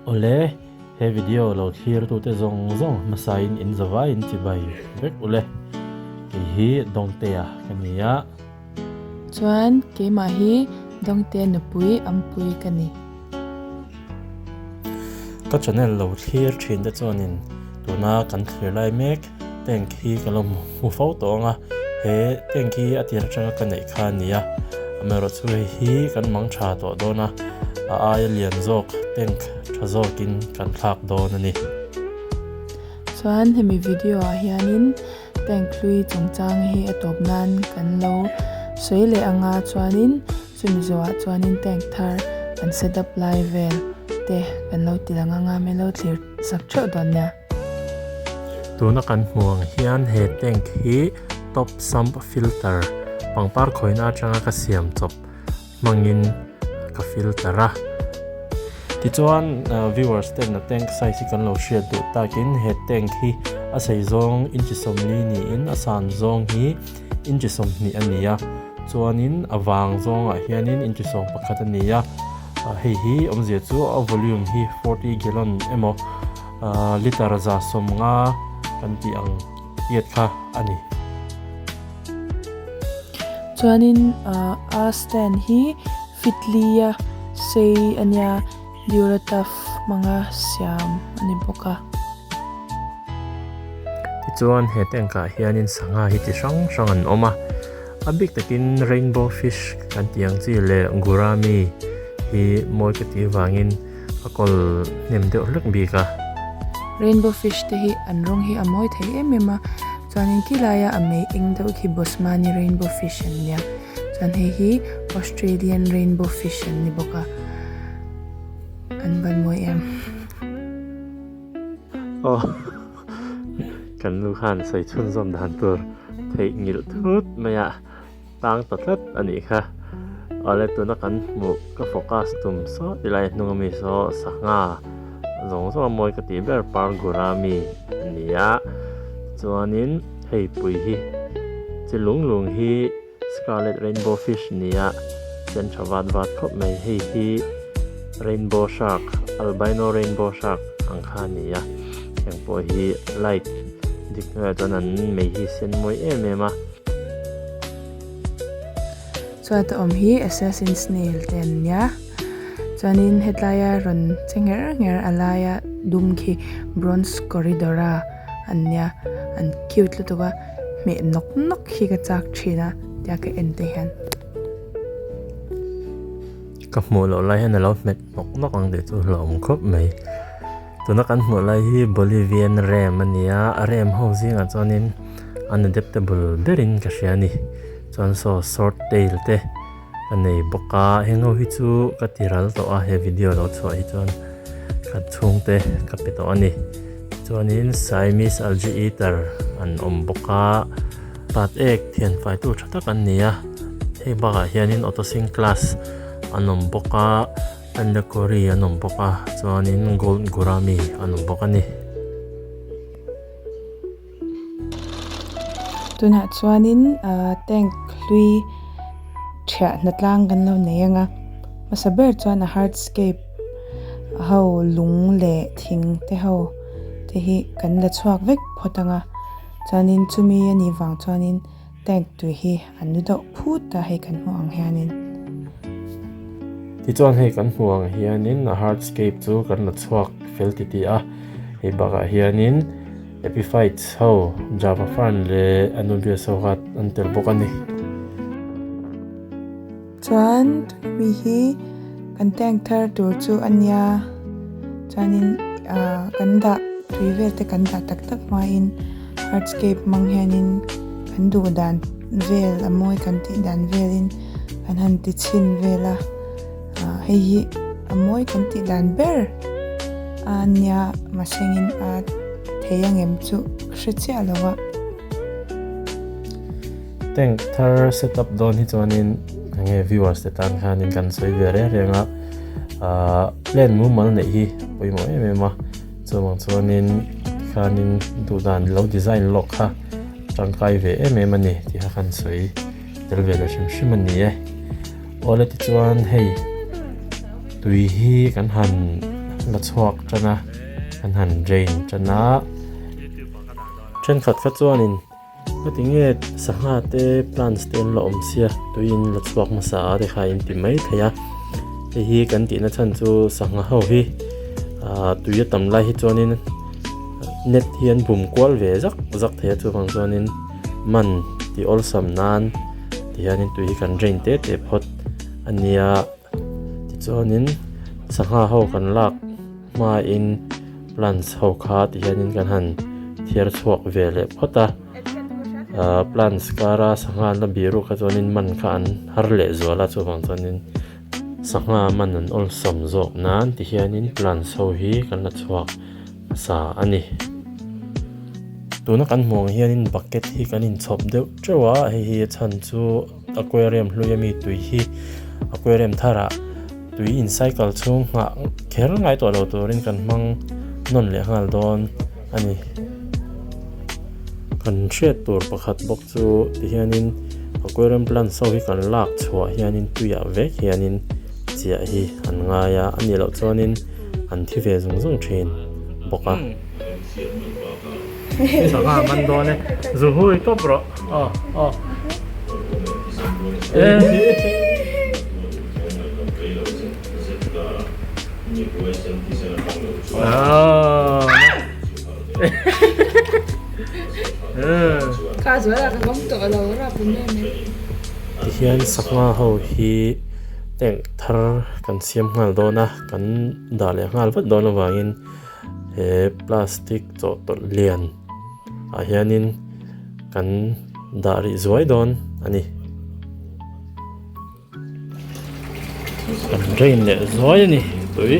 Awle, he video lo thlir tute zawng zawng hmasain in zavaiin chibai vek ule. Kei hi Dawngtea ka ni a. Chuan keimah hi Dawngtea nupui Ampui ka ni. Ka channel lo thlir thin te chuanin tuna kan thlir lai mek tank hi ka lo hmu fo tawh ang a, he tank hi a tir atanga ka neih kha a ni a, amaherawhchu hei hi kan mang tha tawh dawn a, a aia lian zawk tank tha zawkin kan thlak dawn a ni. Chuan hemi video ah hianin tank hlui chungchang hi a tawp nan kan lo sawi leh ang a, chuanin chumi zawhah chuanin tank thar kan set up lai vel te kan lo ti lang ang a, min lo thlir sak theuh dawn nia. Tuna kan hmuh ang hian he tank hi top sump filter pangpar khawihna atanga ka siam chawp hmangin ka filter a. Tichuan viewers ten a tank size hi kan lo hriat duh takin he tank hi a sei zawng inchi 40 niin a san zawng hi inchi 20 a ni a, chuanin a vang zawngah hianin inchi 11 a ni a, hei hi awmzia chu a volume hi 40 gallon emaw Liter 150 kan tih ang tiat kha a ni. Chuanin a stand hi fitli a sei a nia, Duratuf hmanga siam a ni bawk a. Tichuan he tank ah hianin sangha hi chi hrang hrang an awm a, a bik takin rainbow fish kan tih ang chi leh gourami hi mawi ka tih vangin A kawl hnem deuh hlek bik a. Rainbow fish te hi an rawng hi a mawi thei em em a, chuanin khi laia a mei eng deuh khi Bosmani rainbow fish an nia, chuan hei hi Australian rainbow fish an ni bawk a, an van mawi em. Aw kan nu khan sawi chhunzawm dan tur theih nghilh thut mai a. Tang ta tlat a nih kha. Awle tuna kan hmuh ka focus tum saw ti lai hnung ami saw sangha zawng zawng a mawi ka tih ber par gurami a ni a. Chuanin hei pui hi chi lung lung hi scarlet rainbow fish a ni a, sen tha vat vat khawp mai. Hei hi rainbow shark albino rainbow shark ang kha a ni a. Heng pawh hi light dik hnuaiah chuan an mei hi sen mawi em em a. Chuan a awm hi assassin snail te an nia chuanin hetlaia rawn che ngher ngher a laia dum khi bronze corridora an nia an cute lutuk a hmeh nawk nawk hi ka chak thin a tia ka en te hian. Ka hmuh loh lai hian a lo hmet nawk nawk ang tih chu hlauhawm khawp mai. Tuna kan hmuh lai hi Bolivian ram a ni a, ram ho zingah chuanin an adaptable berin ka hria a ni. Chuan saw short tail te ka nei bawk a, heng ho hi chu ka ti ral tawh a, he video lo chhuah hi chuan ka chhungte ka pe tawh a ni. Chuanin Siamese algae eater an awm bawk a, tat ek thian faitu tha tak an ni a, hei bakah hianin autosync class an awm bawk a. Andakori an awm bawk a, chuanin Gold Gourami an awm bawk a ni. Tunah chuanin tank hlui thiah hnatlang kan lo nei ang a, hmasa ber chuan a hardscape ho lung leh thing te ho te hi kan la chhuak vek phawt ang a, chuanin chumi a nih vang chuanin Tank tui hi an nu deuh phut a hei kan hmuh ang hianin. Tichuan hei kan hmuh ang hianin a hardscape chu kan la chhuak fel titih a, hei bakah hianin epiphytes ho java fern leh anubias ho kha an tel bawk a ni. Chuan mi hi kan tank thar tur chu a nia chuanin ah kan dah tui vel te kan dah tak tak hmain hardscape hmang hianin kan duh dan vel a mawi kan tih dan velin kan han ti chhin vel a ah hei hi a mawi kan tih dan ber a nia mahsengin a thei angem chu ka hre chiah lo a. Tank thar set up dawn hi chuanin enge viewers te tan khanin kan sawi ve reng reng a ahh plan mumal neih hi a pawimawh em em a chuvang chuanin tikhanin duh dan lo design lawk kha tangkai ve em em a ni tih kha kan sawi tel ve lo hrim hrim a ni e. Awle tichuan hei tui hi kan han. la chhuak tan a, kan han drain tan a. Thenkhat kha chuanin heti nge sangha te plants te an la awm sia tuiin la chhuak hmasa a te kha in ti mai thei a, hei hi kan tihna chhan chu sangha ho hi ah tui a tam lai hi chuanin net hi an bum kual ve zak zak thei a chuvang chuanin man tih awlsam nan tihianin tui hi kan drain te te phawt a nia. Tichuanin sangha ho kan lak hmain plants ho kha tihianin kan han thiar chhuak ve leh phawt a ahh plants kara sangha an la biru kha chuanin man kha an har leh zual a chuvang chuanin sangha man an awlsam zawk nan tihianin plants ho hi kan la chhuak hmasa a ni. Tuna kan hmuh ang hianin bucket hi kan inchhawp deuh teuh a hei hi a chhan chu. Aquarium hlui ami tui hi aquarium tharah tui in cycle chhung nghah kher ngai tawh lo turin kan hmang nawn leh nghal dawn a ni. Kan hriat tur pakhat bawk chu tihianin aquarium plants ho hi kan lak chhuah hianin tuiah vek hianin chiah hi an ngai a, a nih loh chuanin an thi ve zung zung thin bawk a. Sangha man dawn e, zu hui tawp rawh. Aw aw Tihian sangha ho hi tank thar kan siam nghal dawn a kan dah leh nghal vat dawn avangin he plastic chawhtawlh lian ah hianin kan dah rih zuai dawn a ni. Kan drain leh zuai a ni tui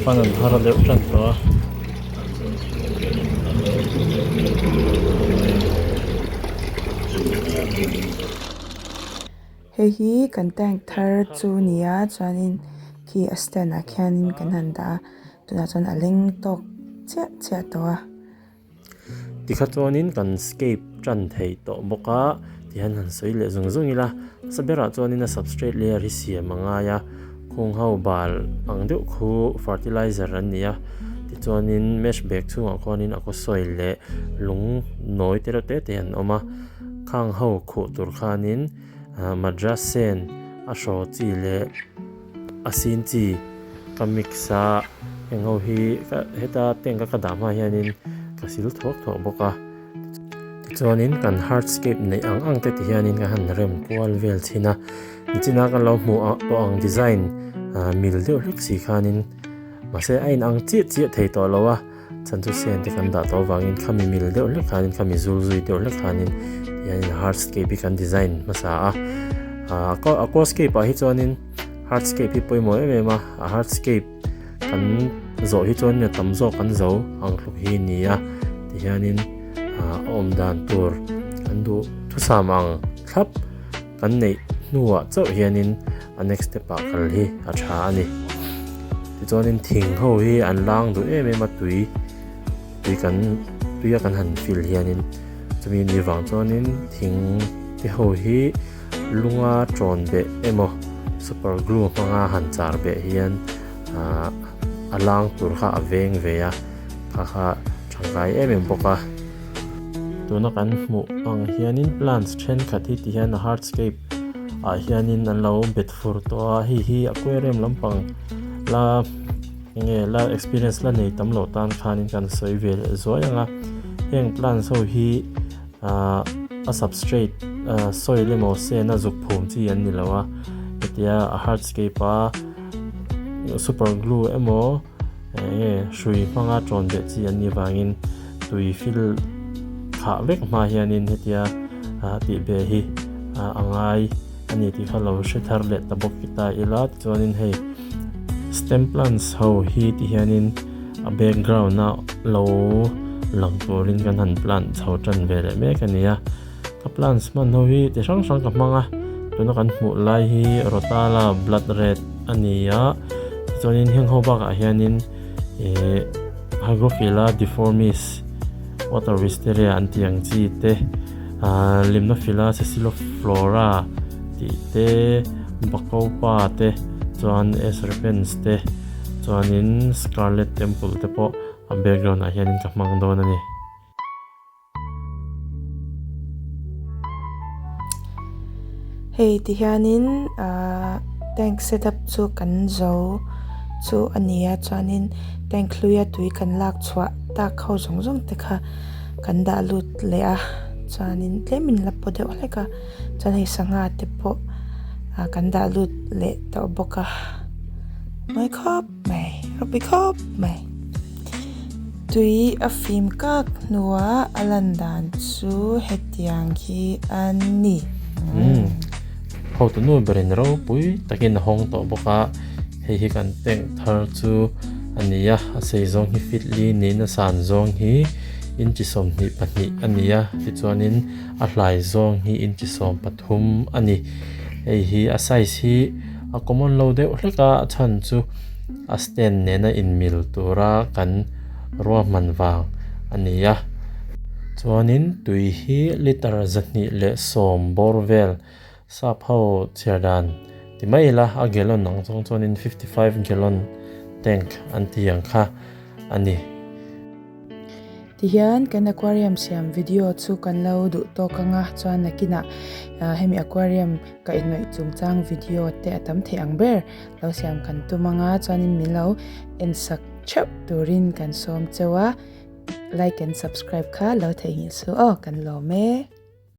fan an har deuh tan tawh a. Hei hi kan tank thar chu nia chuanin khi a stand ah khianin kan han dah a tunah chuan a leng tawk chiah chiah tawh a. Tikha chuanin kan scape tan thei tawh bawk a, tihian han sawi leh zung zung ila, hmasa berah chuanin a substrate layer hi siam a ngai a, khung ho bal ang deuh khu fertilizer an ni a, tichuanin mesh bag chhungah khuanin a kaw soil leh lung nawi te reuh te te an awm a, khang ho khuh tur khanin madras sen a hraw chi leh. A sin chi ka mix a heng ho hi ka heta tank a ka dah hma hianin ka sil thuak thuak bawk a tichuanin kan hardscape neih ang ang te ti hianin ka han rem kual vel thin a nichina kan lo hmuh ah tawh ang design ah mil deuh hlek si khanin mahse a inang chiah chiah thei tawh lo a chhan chu sen te kan dah tawh avangin khami mil deuh hlek khanin khami zul zui deuh hlek khanin tihianin hardscape hi kan design hmasa a ah aquascape ah hi chuanin. Hardscape hi pawimawh em em a, a hardscape kan zawh hi chuan a tam zawk kan zo ang hluk hi a ni a tihianin ah a awm dan tur kan duh thusam ang thlap kan neih hnuah chauh hianin a next step ah kal hi a tha a ni tichuanin thing ho hi an lang duh em em a tui tui kan tuia kan han feel hianin chumi ni vang chuanin thing te ho hi. Lunga tawn beh emaw super glue hmanga han char beh hian ahh a lang tur kha a veng ve a kha kha tangkai em em bawk a. Tuna kan hmuh ang hianin plants thenkhat hi ti hian a hardscape ah hianin an lo bet fur tawh a hei hi aquarium lampang la enge la experience la nei tam loh tan khanin kan sawi ve leh zuai ang a heng plants ho hi Ahh a substrate ahh soil emaw sena zuk phum chi an ni lo a hetia a hardscape a super glue emaw eng nge hrui hmanga tawn beh chi an nih vangin tui fil thah vek hma hianin hetia ah tih beh hi ah a ngai a ni tih kha lo hre thar leh ta bawk ta ila tichuanin hei stem plants ho hi ti hianin. A background a lo lang turin kan han plant chho tan ve leh mek a ni a ka plants hman ho hi ti hrang hrang ka hmang a tuna kan hmuh lai hi rotala blood red a ni a tichuanin heng ho bakah hianin ihh hygrophila deformis water wisteria an tih ang chi te ahh limnophila sessiliflora tih te bacopa te chuan s repens te. Chuanin Scarlet Temple te pawh a background ah hianin ka hmang dawn a ni. Hei ti hianin ahh tank set up chu kan zo chu a ni a chuanin tank hluia tui kan lak chhuah tak ho zawng zawng te kha kan dah lut leh a chuanin tlemin la paw deuh hlek a chuan hei sangha te pawh ah kan dah lut leh tawh bawk a mawi khawp mai ropui khawp mai. Tui a fim kak hnuah a lan dan chu hetiang hi a ni. Umm hotu nu berin ropui takin a hawng tawh bawk a, hei hi kan tank thar chu a ni a, a sei zawng hi feet li niin a san zawng hi inchi 22 a ni a, tichuanin a hlai zawng hi inchi 13 a ni. Hei hi a size hi a common lo deuh hlek a, a chhan chu a stand nena inmil tura kan ruahman vang a ni a. Chuanin tui hi litre 210 bawr vel sap ho chhiar dan ti mai ila a gallon ang zawng chuanin 55 gallon tank an ti ang kha a ni. Tihian kan aquarium siam video chu kan lo duh tawk ang a, chuan nakinah hemi aquarium ka inhnawih chungchang video te a tam thei ang ber lo siam kan tum ang a, chuanin min lo en sak theuh turin kan sawm cheu a, like and subscribe kha lo theihnghilh suh aw, kan lawm e.